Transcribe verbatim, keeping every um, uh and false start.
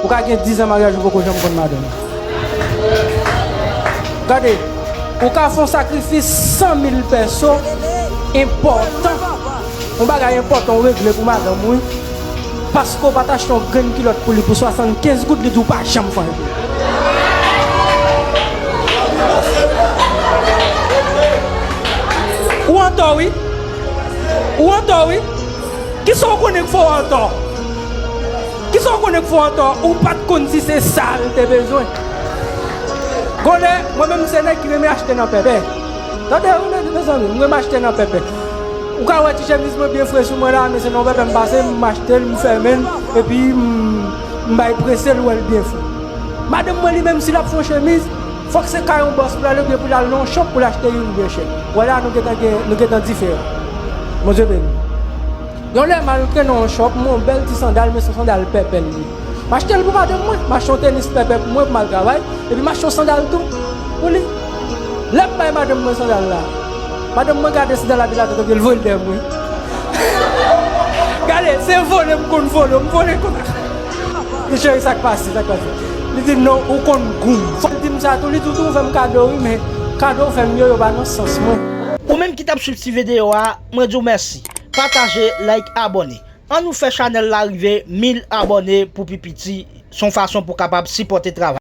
Ou ka gen diz an maryaj, ou poko janm konn madanm. Gade, ou ka fè yon sakrifis san mil pèso enpòtan. Yon bagay enpòtan ou regle pou madanm ou, wi. Paske w pa t achte yon grenn kilòt pou li pou swasannkenz goud, li di w pa janm fè anyen. Ou antò, wi. Ou antò, wi. Kisa w konnen k fè w antò? Kisa w konnen k fè w antò? Ou pa t konn si se sa l te bezwen. Gon lè, mwen menm se nèg ki renmen achte nan pèpè. Tande, wi, mezanmi, mwen renmen achte nan pèpè. Ou ka wè ti chemiz mwen byen fre sou mwen la, men se nan pèpè m pase, m achte l, m fèmen l, epi m, m bay prese l, ou wè l byen fre. Madanm mwen li menm, si l ap fè yon chemiz, fòk se kay yon bòs pou l ale oubyen pou l al nan yon shop pou l achte youn byen chè. Wè la, nou gentan gen, nou gentan diferan. Bondye beni. Yon lè m al trennen yon shop, m wè yon bèl ti sandal, men se yon sandal pèpè l ye. M achte l pou madanm mwen, m achte yon tenis pèpè pou mwen pou m al travay, epi m achte yon sandal tou pou li. Lè m bay madanm mwen sandal la, madanm mwen gade sandal la de la tèt o pye, l voye l dèyè mwen. Gade, se vole m konn vole, m vole konn. Li di, cheri, sa k pase, sa k pase? Li di m, non, ou konn gou m. Fò l di m sa tou, li di w tou, ou fè m kado, wi, men kado w fè m yo, yo pa nan sans mwen. Ou menm ki t ap swiv ti videyo a, mwen di w mèsi. Pataje, like, abòne. Ann nou fè chanèl la rive mil abòne pou pi piti. Se yon fason pou w kapab sipòte travay.